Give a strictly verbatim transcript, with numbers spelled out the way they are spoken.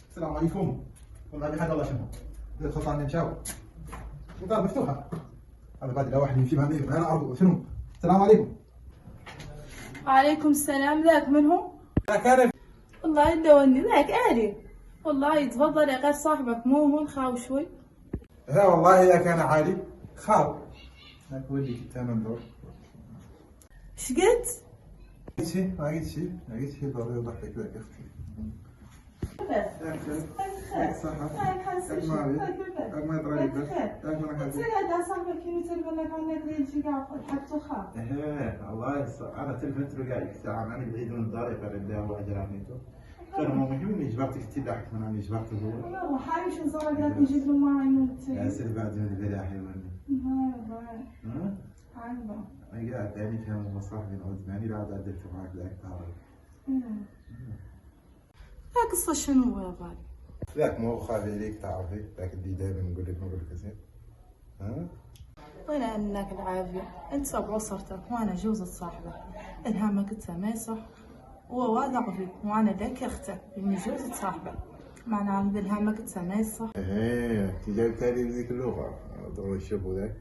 السلام عليكم. والله بحاجة الله شنو. زي الخلطة عندي مشاو. الباب مفتوحة. هذا بعد لو واحد يمشي مع مين؟ أنا أعرف شنو. السلام عليكم. وعليكم السلام. ذاك منهم؟ لا كان. والله يدوني ذاك آلي. والله يتفضل يا غير صاحبك، مو هون خاو شوي. لا والله لا كان عادي. خاو. هاك ولي كنت أنا ندور. شقلت؟ شي ما قلت شي، ما قلت شي، ضروري ضحك ذاك أختي. بس. ياك شيخ، ياك صحة، ياك ماري، ياك ما يطرى لي بس، ياك ما نحب. تقعد على صاحبك كيلو تلبن لك عندك ليل شي قاعد حتى خا. إيه، الله يستر. أنا تلفنت له قال لك ساعة، أنا بعيد من الدار، يقرب لي الله جرانيته. كان هو مهم إني جبرتك تضحك من أنا جبرته هو. والله حايش نزار قالت نجيب له ماي يا نوت. سيدي بعد من البلاحي ولا. هاي باي. ها؟ عيبة. أنا قاعد يعني كان هو صاحبي نعود ماني لا عاد عدلت معك ذاك تعرف. لا قصة شنو يا بالي؟ ذاك مو خالي عليك تعرفي، ذاك اللي دائما نقول لك نقول لك زين. ها؟ وين انك العافية؟ انت صبر وصرتك وانا جوزة صاحبك. الهامك انت ما يصح. هو واثق فيك وانا لك اختك اني جوزة صاحبك. معنى عند الهامك انت ما يصح. ايه، انت جايب تالي بذيك اللغة. ضروري الشبو ذاك.